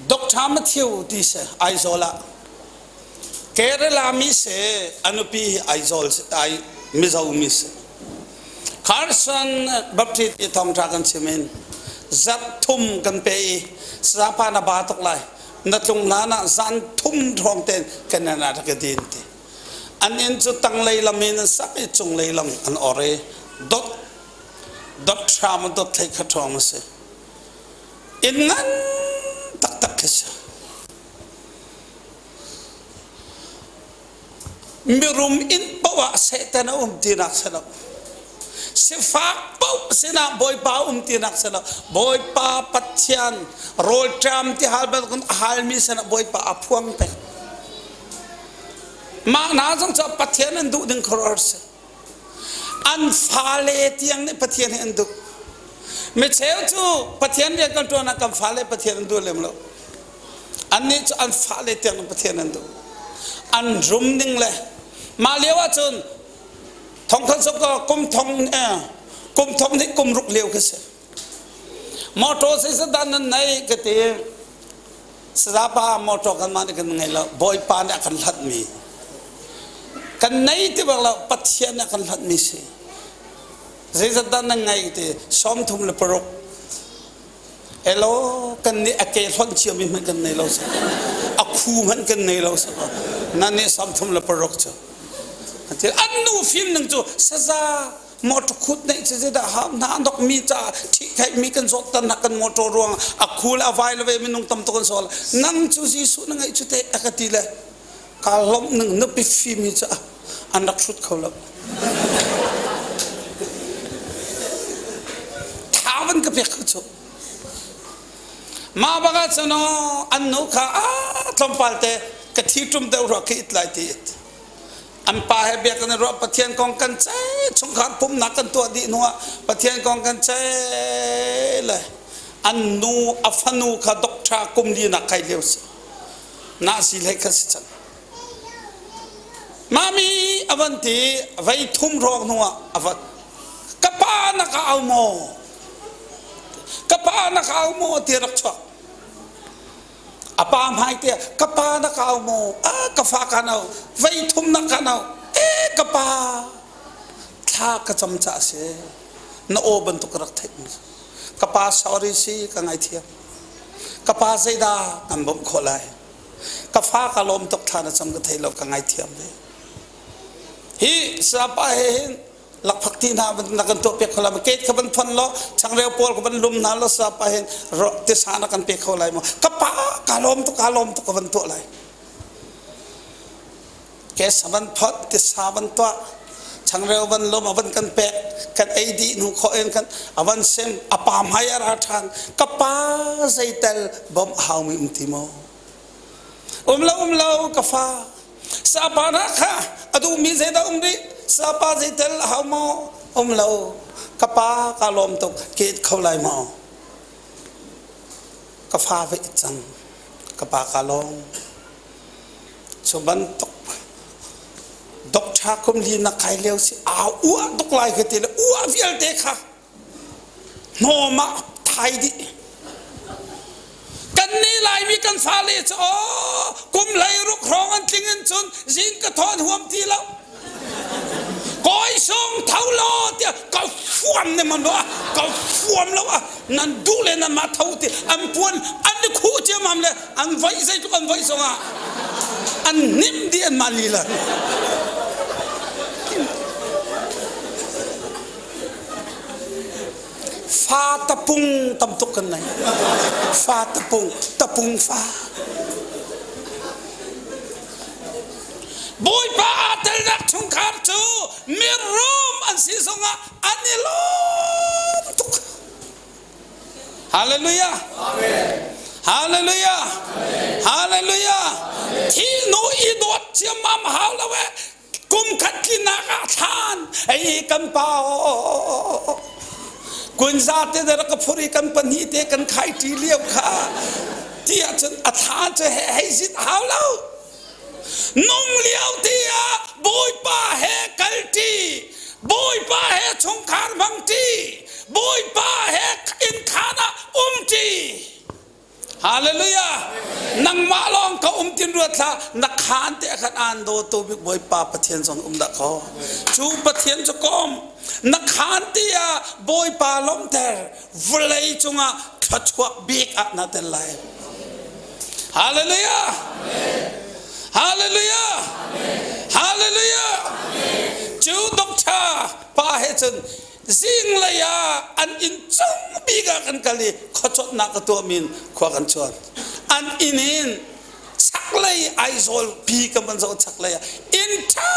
Dr. Matthew ti si Aizawl ah Kerala mi si a nupi hi Aizawl ai Mizo mi si Carson Baptist i thawngṭha kan chim in zarh thum kan pe i sapa na ba tuk lai na tlung hlan ah zan thum hrawng ten kan in rak ka din ti an inn cu tanglei lam in an sak i cunglei lam an or i dot dot hram dot thlei kha ṭhawng a si inn ngan taktak khi si mirum inn paoh ah Satan a um tinak si lo sifak paoh sinah Bawipa um tinak si lo Bawipa Pathian rawlṭam ti hal bantukin a halmi sinah Bawipa a phuang peng mah hna zong cu Pathian an duh ding khuaruahhar si An fale tiang nih Pathian hi an duh. Micheu cu Pathian rian kan ṭuan ah kan fale Pathian an duh lem lo. Annih cu an fale tiang in Pathian an duh. An rum ning le mah lio ahcun thongkhat zong kum thong eh, kum thong nih kum ruk lio khi si. Motor zeizat dah nan nei ka ti. Sazapa motor kan mah nih kan ngei lo. Bawipa nih a kan hlatmi. Kan nei ti bak lo Pathian nih a kan hlatmi si. Zeizat dah nan ngei ti 36. Elo kan nih a ke hlonh ciami hmanh kan nei lo sa. A khu hmanh kan nei lo sa. Nan nih 36 cu. An nu fim ning cu saza motor khut neih cu zeidah hau hna dok mi ca ṭhihkhaih mi kan zawt tan kan motor ruang a khul a vai le minung tam tuk an sol nang cu Jesuh na ngeih cu te a ka ti le ka lawmh ning nupi fimi cu an rak hrut kho lo tha van ka pek kho cu mah bak ah cun an nu kha a tlawmpal te ka thi ṭum deuh rua khi it lai ti it An pa he bia kan i ruah Pathian kong kan ceih chungkhar pumhnak kan tuah dih hnuah Pathian kong kan ceih le an nu a fanu kha doctor kum linak kai lio si na si hlei kha si cang mami a van ti vei thum hrawng hnuah a van ka pa na ka au maw ka pa na ka au maw ti rak chuak A pa hmai te ka pa na ka au maw? A ka fa ka nau vei thum na ka nau e ka pa thla ka cam ca si na aw bantuk ka rak theih mi ka pa sorry si ka ngaithiam ka pa zeidah kan bawmh khawh lai ka fa ka lawm tuk thla na cam ka thei lo ka ngaithiam ve hi sapa he hin lakphak ti hna na kan tuah piak kho lai maw gate kha van phon law changreu pawl kha van lum hna law sapa hin tisa na kan pe kho lai maw ka pa ka lawm tuk ka lawm tuk ka van tuah lai kes van phot tisa van tuah changreu van lum a van kan pek kan ei dih hnu khawh in kan a van sem a pa hmai a ra ṭhan ka pa zeitel bawmh hau mi um ti maw Um lo um lo ka fa sapa na kha a duhmi zeidah um rih sapa zeitel a hau maw um lo ka pa ka lawm tuk ke kho lai maw ka fa ve cang ka pa ka lawm cu bantuk doctor kum li na kai lio si aa uah tuk lai ka ti le uah vialte kha hnawm ah thai dih kan nih laimi kan fale cu aw kum hlei ruk hrawng an tling in cun zing ka thawn huam ti lo kawi sung tho law tiah ka fuam ne man lo ka fuam lo a nan duh le nan mah tho ti an puan an i khuh ciamam le an voih zeitluk an voih zongah an hnim dih an mah lila Fa tapung tam tuk kan nei. Fa tapung, tapung fa. Bawipa aa telnak chungkhar cu mirum an si zongah an i lawm tuk. Hallelujah. Amen. Hallelujah. Amen. Hallelujah. Thi nu i dawt ciammam hau lo eh. Kum khat tlinak ah thlan ei kan pa kunza te da ka phuri kan pahnih te kan khai ṭi lio kha ti ahcun a thla cu hei zit hau lo nung lio ti ah bawipa he kal ṭi bawipa he chungkhar hmang ṭi bawipa he innkhan ah um ṭi. Hallelujah! Nangmah lawng ka um tin ruat hlah, na khaan te khan aan dawtu bik Bawipa Pathian zong um dah kaw. Cu Pathian cu kom, na khaan te ah Bawipa lawmhter, vawlei cungah thluachuak bik ah na tel lai. Hallelujah! Hallelujah! Hallelujah! Cu doctor pa he cun zinglei ah an inn cung bik ah kan kal i khuacuanhnak ka tuahmi in khua kan cuan. An inn in chaklei Aizawl pi kan van zoh chaklei ah inn ṭha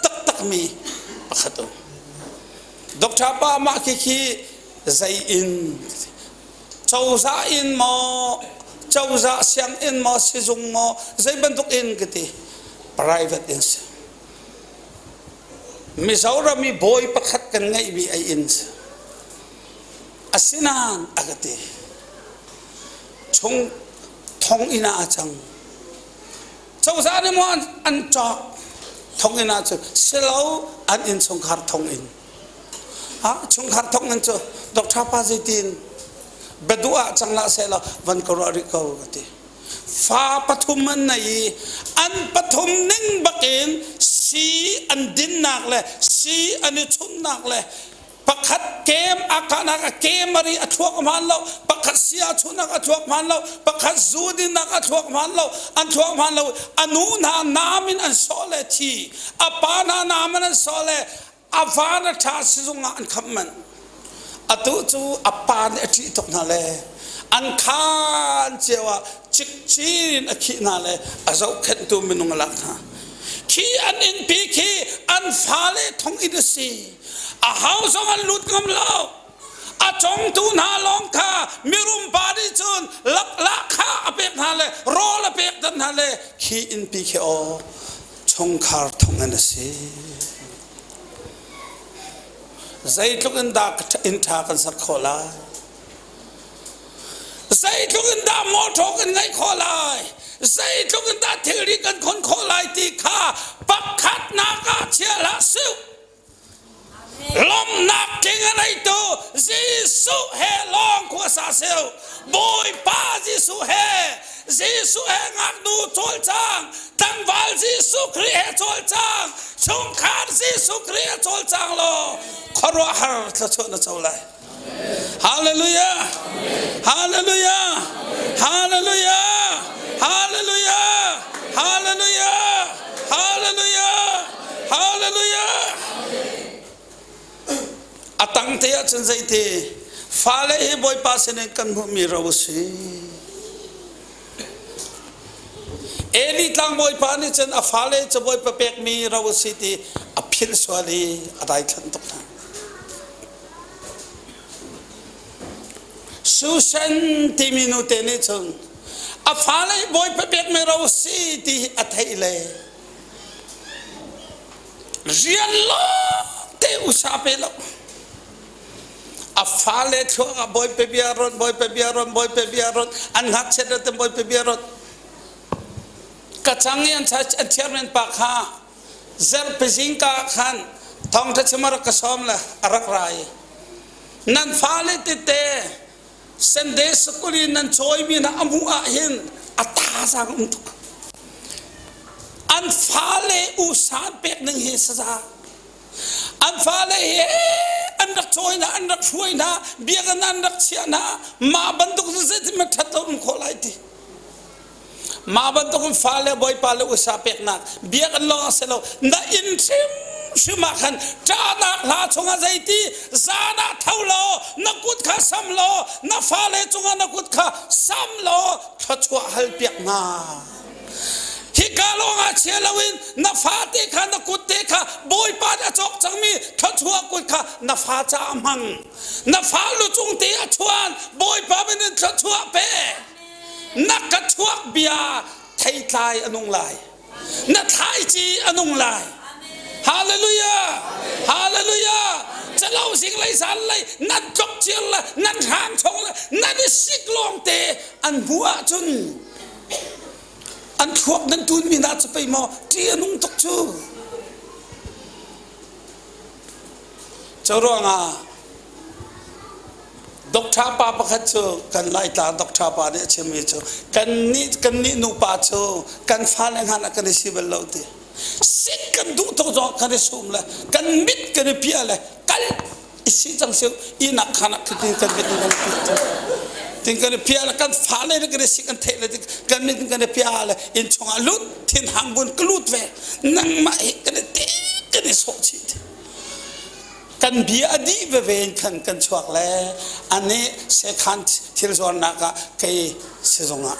taktakmi pakhat um. Doctor pa mah khi khi zei inn cozah inn maw cozah sianginn maw sizung maw zei bantuk inn ka ti private inn si. Mizoram i bawi pakhat kan ngeihmi a inn si. Asinain a ka ti. Chung thonginn ah a cang. Cozah nih maw an cawk thonginn ah cun silo an innchungkhar thonginn. Ha chungkhar thonginn cu Dr. Pa zeitin biaduh ah cang lah seh law van ka ruah rih ko ka ti. Fa pathum an nei i an pathum ning bakin sii an dinnak le sii an i chunhnak le pakhat kem a kahnak a kem a ri a thluak hmaan lo pakhat sia chunhnak a thluak hmaan lo pakhat zu dinnak a thluak hmaan lo an thluak hmaan lo a nu hna naam in an sawh le thi a pa hna naam in an sawh le a van a ṭha sizung ah an khamh manh. Atu cu a pa nih a ṭih tuk hna le an khaan cio ah cikcin in a khih hna le a zohkhenhtu minung a lak hna. Khi an innpi khi an fale thonginn a si. A hau zong an lut ngam lo. A congtu hna lawng kha mirum pa nih cun lahkhah a pek hna le rawl a pek hna le khi innpi khi aw chungkhar thonginn a si. Zeitluk in dah inn ṭha kan sak khawh lai? Zeitluk in dah mawṭaw kan ngeih khawh lai? Zeitluk in dah thilri kan khon khawh lai ti kha pakhatnak ah chia hlah sih. Lawmhnak tling a neitu Jesuh he lawng khua sa seh. Bawipa Jesuh he Jesuh he ngaknu cawlcang, tlangval Jesuh Khrih he cawlcang, chungkhar Jesuh Khrih he cawlcang law khuaruahhar thluachuah na co lai. Hallelujah! Hallelujah! Hallelujah! Hallelujah! Hallelujah! Hallelujah! Hallelujah! A tang te ahcun zeiti fale hi Bawipa sinin kan hmuhmi ro a si. Eli tlangbawipa nih cun a fale cu Bawipa pekmi ro a si ti a philh sual i a daithlanh tuk hna. Susan timi nute nih cun a fale Bawipa pekmi ro si ti a theih le rian lawngte usa pe lo a fale thluak ah bawipa bia ron bawipa bia ron bawipa bia ron an ngakchiat rat bawipa bia ron ka cang i an an chairman pa kha zarhpi zingka khan thawngtha chim a rak ka sawm le a rak ra i nan fale tete Sunday school in nan cawimi hna a hmuh ah hin a thazaang um tuk. An fale usa pek ning hi saza. An fale hi an rak cawi hna, an rak hruai hna, biakinn an rak chiah hna, mah bantuk cu zeitin ma ṭhat lo um khawh lai ti. Mah bantukin fale Bawipa le usa peknak biakinn lawng a si lo na inn hrimhrim ah khan ṭahnak hla chungah zeiti zan ah tho law na kut kha sam law na fale cungah na kut kha sam law thluachuah hal piak hna. Hika lawngah chia loin na fate kha na kut te kha Bawipa nih a cawk cangmi thluachuah kut kha na fa caah hmang. Na fa lu cung te a chuan Bawipa min in thluachuah pe. Na ka chuak bia theitlai a nung lai. Na thlaici a nung lai. Hallelujah! Hallelujah! Calo zing lei zan lei nan tlok cial le nan hrang chong le nan i sik lawng te an hmuh ahcun an thluak nan tun mi hna cu pei maw ṭih a nung tuk cu. Cu ruangah Doctor pa pakhat cu kan Laitlang doctor pa nih a chimmi cu kannih nupa cu kan fale hmanh ah kan i si bal lo ti. Sik kan duh tuk zong kan i sum le kan mit kan i piah le kal i si cang si inak khan ah tin kan mit kan i piah tin kan i piah le kan fale nih kan i sik an theih le kan mit kan i piah le inn chungah lut thin hang bun ka lut ve nangmah hi kan i te kan i sawh chih ti. Kan bia a dih veve in khan kan chuak le anih sekhan thil zuarnak ah kei sizung ah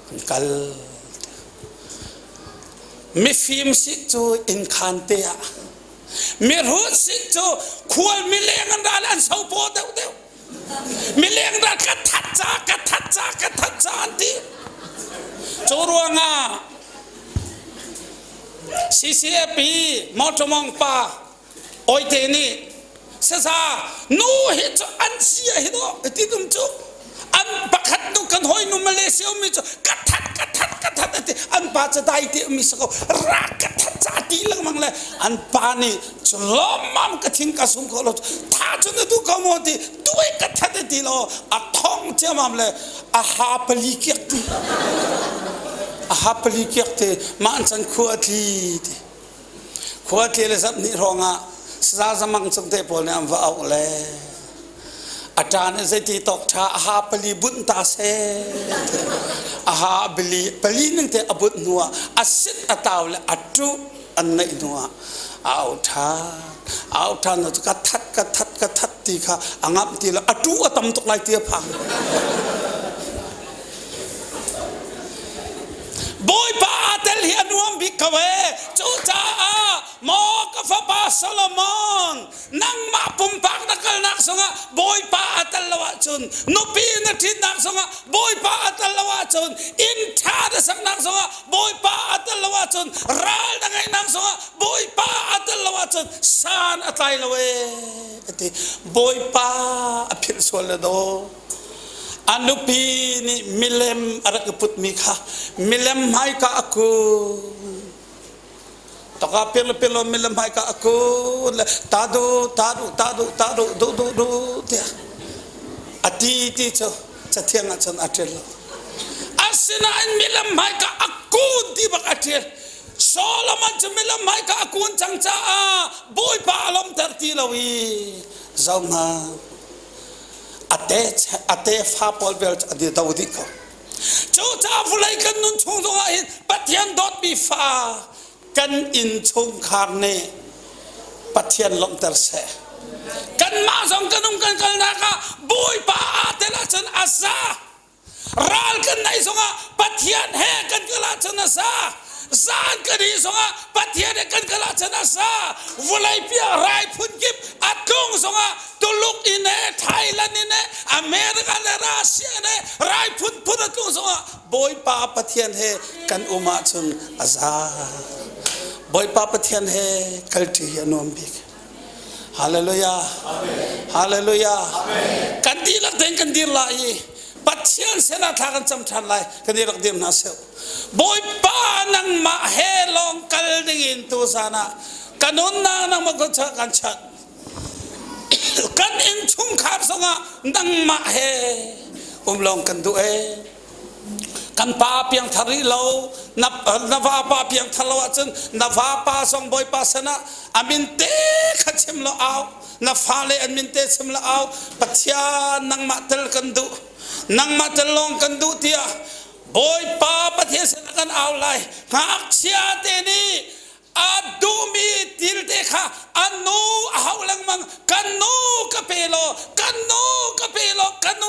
kan kal. Mifim sik cu innkhan te ah mihrut sik cu khual mileng an ra le an sopaw deuhdeuh. Mileng ral ka that ca ka that ca ka that ca an ti. Cu ruangah CCAP Mawṭawmawng pa Awite nih saza nu hi cu an sia hi dawh ti dum cu an pakhat nu kan hawi nu Malaysia ummi cu ka that ka that ka that ati an pa cu dai te ummi si ko ra ka that ca ti lengmang le an pa nih cu lawmmam ka thin ka sung ko lo tha cu na duh ko maw ti tuai ka that ti lo a thong ciamam le a ha pali kiak ti a ha pali kiak ti mah an can khua tli ti Khua tle le zarh hnih hrawng ah saza zamang cung te pawl nih an va auh le a ṭa nih zeiti tawk ṭha a ha pali bunh ta seh a ha bili pali ning te a bunh hnu ah a sit a tau le a ṭuh an neih hnu ah a au ṭhan a au ṭhan hnu ka that ka that ka that ti kha a ngamh ti lo a ṭuh a tam tuk lai ti a phang. Bawipa aa tel hi a nuam bik ko ee. Cucaah maw ka fapa Solomon, nangmah pumpak na kalnak zongah Bawipa aa tel lo ahcun, nupi na ṭhitnak zongah Bawipa aa tel lo ahcun, inn ṭha na saknak zongah Bawipa aa tel lo ahcun, ral na ngeihnak zongah Bawipa aa tel lo ahcun san a tlai lo ee. A ti. Bawipa a philh sual le daw. A nupi nih milem a rak i putmi kha milem hmaika a kun. Toka pir le pir lo milem hmaika a kun le ta du ta du ta du ta du du du du tiah a ti ti cu cathiang ah cun a ṭial lo. Asinain milem hmaika a kun ti bak a ṭial. Solomon cu milem hmaika a kun cang caah Bawipa a lawmter ti lo i zohhmanh a tefa pawl vial cu an i do dih ko. Cucaah vawlei kan nun chung zongah hin Pathian dawtmi fa kan innchungkhar nih Pathian lawmhter seh. Kanmah zong kan um kan kalnak ah Bawipa aa tel ahcun a za. Ral kan neih zongah Pathian he kan kal ahcun a za. Zan kan ih zongah Pathian he kan kal ahcun a za. Vawleipi ah rai phunkip a tlung zongah Tuluk in he Thailand in he America le Russia in he rai phunphun a tlung zongah Bawipa Pathian he kan um ahcun a za. Bawipa Pathian he kalṭi hi a nuam bik. Hallelujah. Hallelujah. Kan dihlak tein kan dir lai i Pathian sinah thla kan cam ṭhan lai. Kan i rak dir hna seh. Bawipa nangmah he lawng kal dingin tuzan ah ka nunnak nangmah kan chah kan chanh. Kan innchungkhar zongah nangmah he um lawng kan duh ee. Kan pa piangthar rih lo, na, na vapa piangthar lo ahcun na vapa zong Bawipa sinah a min te kha chim lo au. Na fale an min te chim lo au. Pathian nangmah tel kan duh. Nangmah tel lawng kan duh tiah Bawipa Pathian sinah kan au lai. Ngakchia te nih a duhmi thil te kha an nu a hauh lengmang. Kan nu ka pe law, kan nu ka pe law, kan nu.